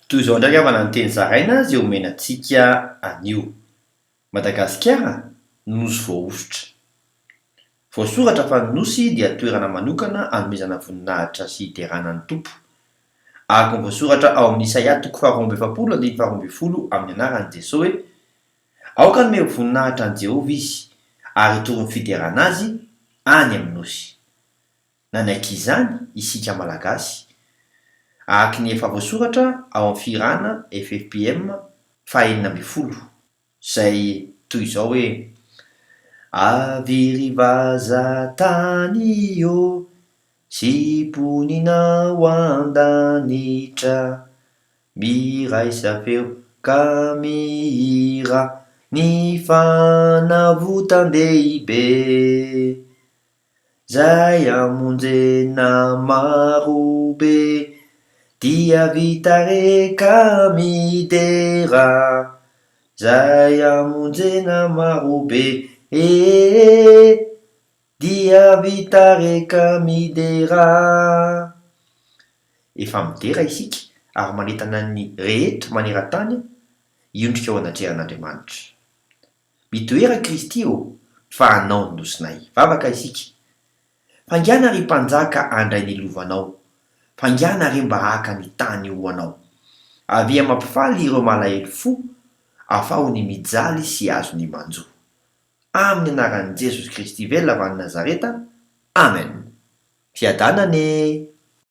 Toy izao indray angamba ny teny zaraina izay omena antsika anio. Madagasikara, nosy voahosotra. Voasoratra fa ny nosy dia toerana manokana anomezana voninahitra sy hiderana ny Tompo. Araka ny voasoratra ao amin'ny Isaia toko faharoa amby efapolo andininy faharoa ambin'ny folo amin'ny anaran'i Jesoa hoe, Aoka hanome voninahitra an'i Jehovah izy, ary hitory ny fiderana azy any amin'ny nosy. Nanaiky izany isika Malagasy, araka ny efa voasoratra ao amin'ny fihirana ffpm faha-16, izay toy izao hoe, Avy ry vazantany ô, sy mponina ao an-danitra, miraisa feo ka mihira ny fanavotan-dehibe. Zay hamonjena maro be dia vita re ka midera Zay hamonjena maro be ee dia vita re ka midera Efa midera isika ary manentana ny rehetra maneran-tany hiondrika eo anatrehan'Andriamanitra. Mitoera Kristy ô, fa Anao ny nosinay. Vavaka isika. Faingàna ry Mpanjaka handray ny lovanao. Faingàna re mba haka ny tany ho Anao. Avia mampifaly ireo malahelo fo, afaho ny mijaly sy azon'ny manjo. Amin'ny anaran'i Jesosy Kristy velona avy any Nazareta, Amen. Fiadanana e!